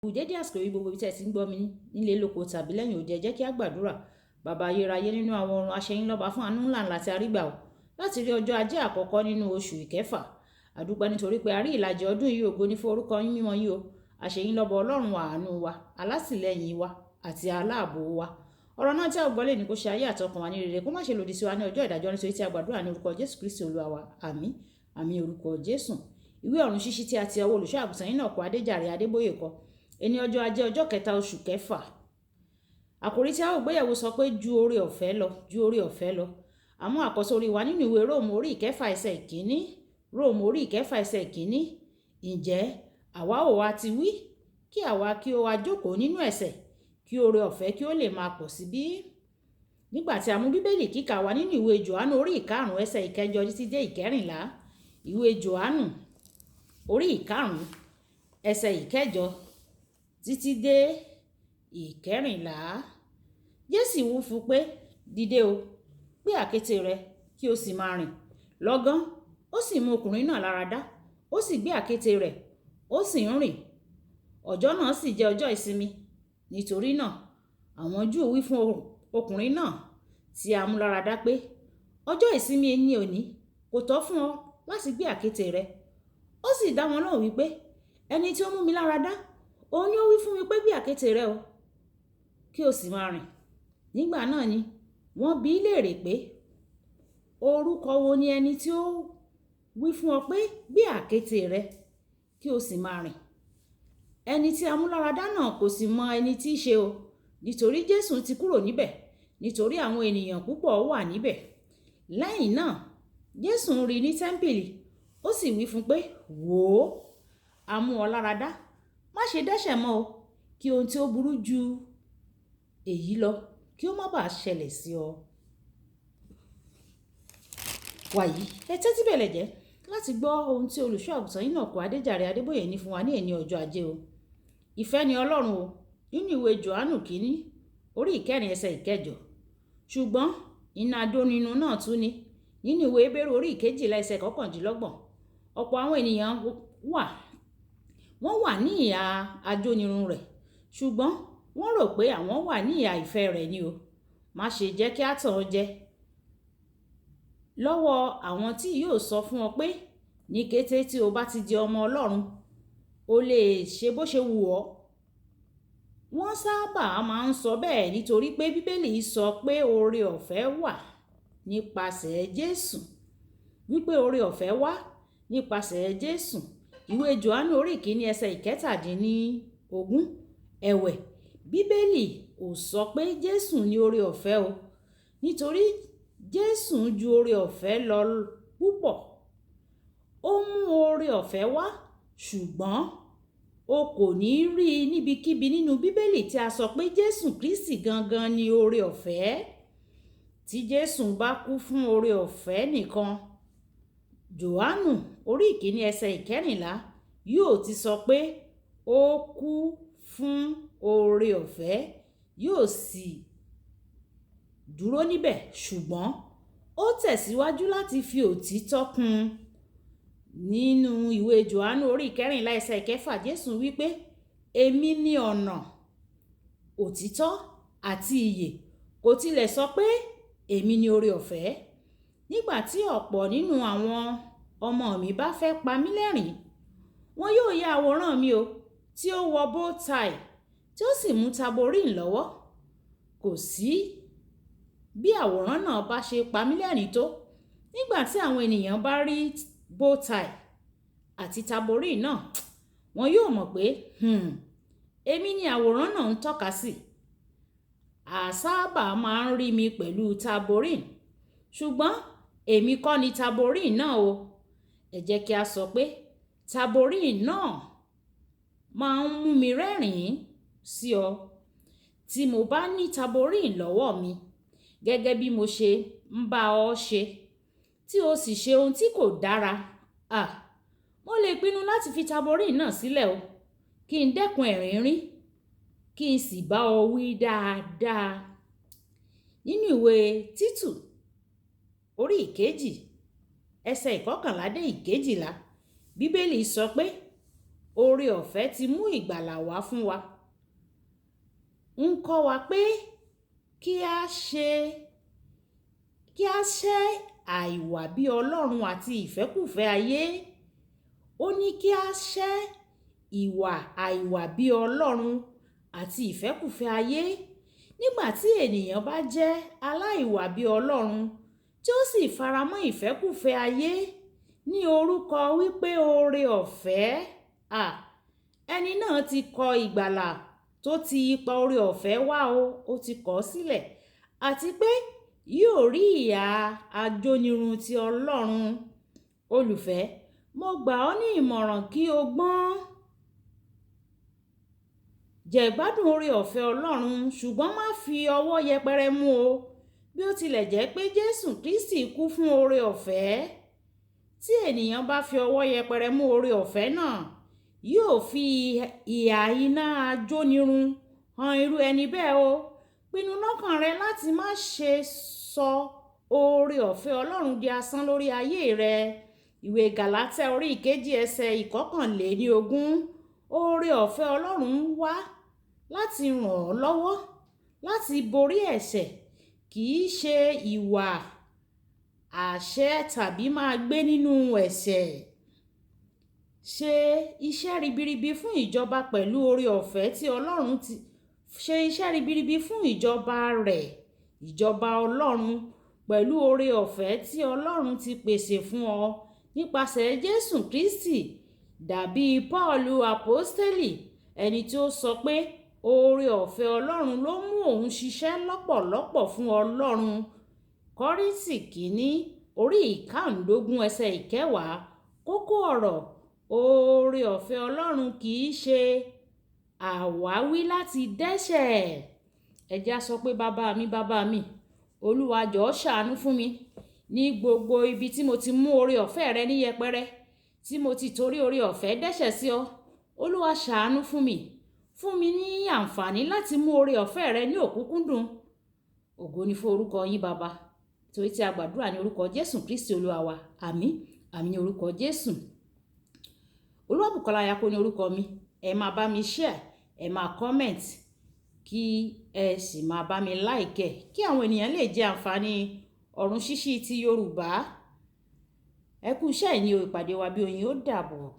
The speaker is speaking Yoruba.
Kú dédé àsìkò yìí gbogbo ibi tí ẹ ti ń gbọ́ mi nílé lóko tàbí lẹ́yìn odi, ẹ jẹ́ kí a gbàdúrà. Bàbá ayérayé nínú àwọn ọ̀run, aṣẹ́yìn lọ́ba fún àánú ńlá ńlá tí a rí gbà o láti rí ọjọ́ ajé àkọ́kọ́ nínú oṣù ìkẹfà. A dúpẹ́ nítorí pé a rí ìlàjì ọdún yìí, ògo ní fún orúkọ yín mímọ́ yín o. Aṣẹ́yìn lọ́ba Ọlọ́run àánú wa, alátìlẹ́yìn wa àti aláàbò wa. Ọ̀rọ̀ náà tí a gbọ́ lè ní kó ṣe ayé àtọkàn wa ní rere, kó má ṣe lòdì sí wa ní ọjọ́ ìdájọ́, nítorí tí a gbàdúrà ní orúkọ Jésù Kristi Olúwa wa. Àmín. Àmín orúkọ Jésù. Ìwé ọ̀run ṣíṣí tí a ti ọwọ́ olùṣọ́ àgùntàn yín náà kọ, Adéjàre Adébóyè kọ. Ẹni ọjọ́ ajé, ọjọ́ kẹta oṣù kẹfà. Àkòrí tí a ó gbéyẹ̀wò sọ pé ju oore ọ̀fẹ́ lọ, ju oore ọ̀fẹ́ lọ. Àmú àkọ́sórí orí wa nínú ìwé Róòmù orí ìkẹfà ẹsẹ̀ ìkíní. Róòmù orí ìkẹfà ẹsẹ̀ ìkíní. Ǹjẹ́ àwa ò wá ti wí kí àwa kí ó wá jókòó nínú ẹ̀ṣẹ̀ kí oore ọ̀fẹ́ kí ó lè máa pọ̀ sí bí? Nígbà tí a mú Bíbélì kíkà wá nínú ìwé Jòhánù orí ìkarùn-ún ẹsẹ̀ ìkẹjọ títí dé ìkẹrìnlá. Ìwé Jòhánù orí ìkarùn-ún ẹsẹ̀ ìkẹjọ títí dé ìkẹrìnlá. Jésù wí fún pé, dìde o, gbé àkéte rẹ kí o sì máa rìn. Lọ́gán, ó sì mú ọkùnrin náà lára dá, ó sì gbé àkéte rẹ̀, ó sì ń rìn. Ọjọ́ náà sì jẹ́ ọjọ́ ìsinmi. Nítorí náà, àwọn Júù wí fún ọkùnrin náà tí a mú lára dá pé, ọjọ́ ìsinmi ni òní, kò tọ́ fún ọ láti gbé àkéte rẹ. Ó sì dá wọn lóhùn wípé, ẹni tí ó mú mi lára dá, òun ni ó wí fún mi pé gbé àkéte rẹ o, kí o sì máa rìn. Nígbà náà ni wọ́n bi í léèrè pé, orúkọ wo ni ẹni tí ó wí fún ọ pé gbé àkéte rẹ kí o sì máa rìn? Ẹni tí a mú lára dá náà kò sì mọ ẹni tí í ṣe o, nítorí Jésù ti kúrò níbẹ̀, nítorí àwọn ènìyàn púpọ̀ wà níbẹ̀. Lẹ́yìn náà, Jésù ń rí ní tẹ́ḿpìlì, ó sì wí fún pé, wò ó, a mú ọ lára dá, má ṣe dẹ́ṣẹ̀ mọ́ o, kí ohun tí ó burú ju èyí lọ kí ó má bàa ṣẹlẹ̀ sí ọ. Wàyí, ẹ tẹ́tí bẹ̀lẹ̀ jẹ́ láti gbọ́ ohun tí olùṣọ́ àgùntàn yín náà kọ, Adéjàre Adébóyè ní fún wa ní èní ọjọ́ ajé o. Ìfẹ́ ni Ọlọ́run o, nínú ìwé Jòhánù kìíní orí ìkẹrin ẹsẹ̀ ìkẹjọ. Ṣùgbọ́n iná adónínú náà tún ni nínú ìwé Hébérù orí ìkejìlá ẹsẹ̀ kọkàndínlọ́gbọ̀n. Ọ̀pọ̀ àwọn ènìyàn wà, wọ́n wà ní ìhà ajónirun rẹ̀, ṣùgbọ́n wọ́n rò pé àwọn wà ní ìhà ìfẹ́ rẹ̀ ni o. Má ṣe jẹ́ kí a tàn ọ́ jẹ lọ́wọ́ àwọn tí yóò sọ fún ọ pé ní kété tí o bá ti di ọmọ Ọlọ́run, o lè ṣe bó ṣe wù ọ́. Wọ́n sábà máa ń sọ bẹ́ẹ̀ nítorí pé Bíbélì sọ pé oore ọ̀fẹ́ wà nípasẹ̀ Jésù. Wípé oore ọ̀fẹ́ wá nípasẹ̀ Jésù. Ìwé Jòhánù orí ìkíní ẹsẹ̀ ìkẹtàdínníogún. Ẹ̀wẹ̀, Bíbélì ò sọ pé Jésù ní oore ọ̀fẹ́ o, nítorí Jésù ju oore ọ̀fẹ́ lọ púpọ̀. Ó mú oore ọ̀fẹ́ wá, ṣùgbọ́n o kò ní rí i níbikíbi nínú Bíbélì tí a sọ pé Jésù Kristi gangan ni oore ọ̀fẹ́. Tí Jésù bá kú fún oore ọ̀fẹ́ nìkan, Jòhánù orí ìkíní ẹsẹ̀ ìkẹrìnlá yóò ti sọ pé ó kú fún oore ọ̀fẹ́, yóò sì dúró níbẹ̀, ṣùgbọ́n ó tẹ̀síwájú láti fi òtítọ́ kún un. Nínú ìwé Jòhánù orí ìkẹrìnlá ẹsẹ̀ ìkẹfà, Jésù wí pé, èmi ni ọ̀nà, òtítọ́ àti ìyè. Kò tilẹ̀ sọ pé èmi ni oore ọ̀fẹ́. Nígbà tí ọ̀pọ̀ nínú àwọn ọmọ mi bá fẹ́ pa mí lẹ́rìn-ín, wọn yóò ya àwòrán mi o tí ó wọ bow tie tí ó sì mú tambourine lọ́wọ́. Kò sí bí àwòrán náà bá ṣe pa mí lẹ́rìn-ín tó. Nígbà tí àwọn ènìyàn bá rí bow tie àti tambourine náà, wọn yóò mọ̀ pé, èmi ni àwòrán náà ń tọ́ka sí. A sábà máa ń rí mi pẹ̀lú tambourine, ṣùgbọ́n èmi kọ́ ni tambourine náà o. Ẹ jẹ́ kí a sọ pé tambourine náà máa ń mú mi rẹ́rìn-ín sí ọ. Tí mo bá ní tambourine lọ́wọ́ mi, gẹ́gẹ́ bí mo ṣe ń bá ọ ṣe, tí o sì ṣe ohun tí kò dára, mo lè pinnu láti fi tambourine náà sílẹ̀ o, kí n dẹ́kun ẹ̀rín rín, kí n sì bá ọ wí dáadáa. Nínú ìwé Títù orí ìkejì ẹsẹ̀ ìkọkànlá dé ìkejìlá, Bíbélì sọ pé Oore ọ̀fẹ́ ti mú ìgbàlà wá fún wa. Ń kọ́ wa pé kí a ṣe àìwà bí Ọlọ́run àti ìfẹ́kúfẹ̀ẹ́ ayé. Ó ní kí a ṣẹ́ ìwà àìwà bí Ọlọ́run àti ìfẹ́kúfẹ̀ẹ́ ayé. Nígbà tí ènìyàn bá jẹ́ aláìwà bí Ọlọ́run tí ó sì faramọ́ ìfẹ́kúfẹ̀ẹ́ ayé ní orúkọ wípé oore ọ̀fẹ́, ẹni náà ti kọ ìgbàlà tó ti ipa oore ọ̀fẹ́ wá o, ó ti kọ̀ ọ́ sílẹ̀, àti pé yóò rí ìyà ajónirun ti Ọlọ́run. Olùfẹ́, mo gbà ọ́ ní ìmọ̀ràn kí o gbọ́n. Jẹ̀gbádùn oore ọ̀fẹ́ Ọlọ́run, ṣùgbọ́n má fi ọwọ́ yẹpẹrẹ mú o. Bí ó tilẹ̀ jẹ́ pé Jésù Kristi kú fún oore ọ̀fẹ́, tí ènìyàn bá fi ọwọ́ yẹpẹrẹ mú oore ọ̀fẹ́ náà, yóò fi ìyà iná ajónirun hàn irú ẹni bẹ́ẹ̀ o. Pinnu lọ́kàn rẹ láti má ṣe sọ oore ọ̀fẹ́ Ọlọ́run di asán lórí ayé rẹ. Ìwé Gàlátíà orí 2 ẹsẹ̀ 21. Oore ọ̀fẹ́ Ọlọ́run wá láti ràn ọ́ lọ́wọ́ láti borí ẹ̀ṣẹ̀, kì í ṣe ìwà àṣẹ tàbí máa gbé nínú ẹ̀ṣẹ̀. Ṣe iṣẹ́ ribiribi fún ìjọba pẹ̀lú oore ọ̀fẹ́ tí Ọlọ́run ti ṣe iṣẹ́ ribiribi fún ìjọba rẹ̀, ìjọba Ọlọ́run pẹ̀lú oore ọ̀fẹ́ tí Ọlọ́run ti pèsè fún ọ nípasẹ̀ Jésù Kristi. Dàbí Paulu Àpọ́stélì, ẹni tí ó sọ pé oore ọ̀fẹ́ Ọlọ́run ló mú òun ṣiṣẹ́ lọ́pọ̀lọpọ̀ fún Ọlọ́run. Kọ́ríńtì 1 orí 15 ẹsẹ̀ 10. Kókó ọ̀rọ̀: oore ọ̀fẹ́ Ọlọ́run kì í ṣe àwáwí láti dẹ́ṣẹ̀. Ẹ jẹ́ á sọ pé bàbá mi, bàbá mi, Olúwa jọ̀ọ́ ṣàánú fún mi ní gbogbo ibi tí mo ti mú oore ọ̀fẹ́ rẹ ní yẹpẹrẹ, tí mo ti torí oore ọ̀fẹ́ dẹ́ṣẹ̀ sí ọ. Olúwa ṣàánú fún mi, fún mi ní àǹfààní láti mú oore ọ̀fẹ́ rẹ ní òkúnkúndùn. Ògo ni fún orúkọ yín bàbá, torí tí a gbàdúrà ní orúkọ Jésù Kristi Olúwa wa. Àmín, àmín ní orúkọ Jésù. Olúwabùkọ́lá Ayako ní orúkọ mi. Ẹ máa bá mi share, ẹ máa comment, kí ẹ sì máa bá mi like, kí àwọn ènìyàn lè jẹ àǹfààní ọ̀run ṣíṣí ti Yorùbá. Ẹ kú iṣẹ́ ìní o, ìpàdé wa bí oyin, ó dàbọ̀.